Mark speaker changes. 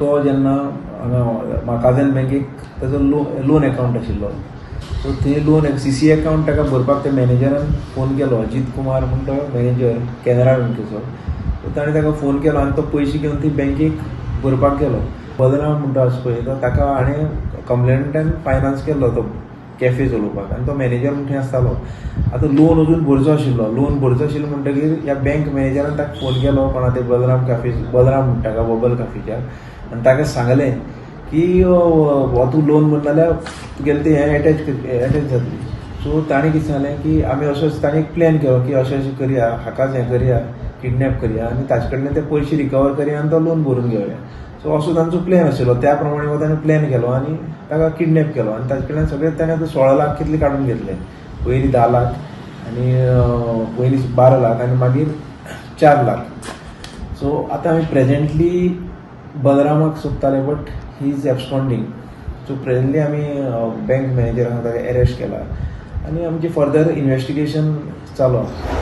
Speaker 1: तो जेन्ना हांगा म्हाकाजन बँकेक ताजो लोन एकावंट आशिल्लो, सो थंय लोन सीसी एकावंट ताका भरपाक त्या मॅनेजरान फोन केलो. अजीत कुमार म्हण तो मॅनेजर कॅनरा बँकेचो. सो ताणें ताका फोन केलो आनी तो पयशे घेवन थंय बँकेक भरपाक गेलो. बलराम म्हणटा आसा पळय, तो ताका हाणें कंप्लेनंटान फायनान्स केल्लो तो कॅफे चलोवपाक आनी तो मॅनेजर म्हण थंय आसतालो. आतां लोन अजून भरचो आशिल्लो. लोन भरचो आशिल्लो म्हणटकीर ह्या बँक मॅनेजरान ताका फोन केलो, कोणा ते बलराम काफे, बलराम म्हणटा ताका, बबल काफेच्या, आनी ताका सांगलें की हो तूं लोन भरना जाल्यार तुगेलें तें हें एटॅच जातली. सो ताणें कितें सांगलें की आमी असो ताणें एक प्लॅन केलो की अशें अशें करया, हाकाच हें करया, किडनॅप करया आनी ताचे कडल्यान ते पयशे रिकवर करया आनी तो लोन भरून घेवया. सो असो तांचो प्लॅन आशिल्लो. त्या प्रमाणे हो ताणें प्लॅन केलो आनी ताका किडनॅप केलो आनी ताचे कडल्यान सगळे ताणें आतां 16 लाख कितले काडून घेतले. पयलीं 10 लाख आनी पयलीं 12 लाख आनी मागीर 4 लाख. सो आतां आमी प्रेजेंटली बलरामाक सोदताले, but he is absconding. So presently आमी बँक मॅनेजर आसा ताका एरेस्ट केला आनी आमची फर्दर इन्वेस्टिगेशन चालू आसा.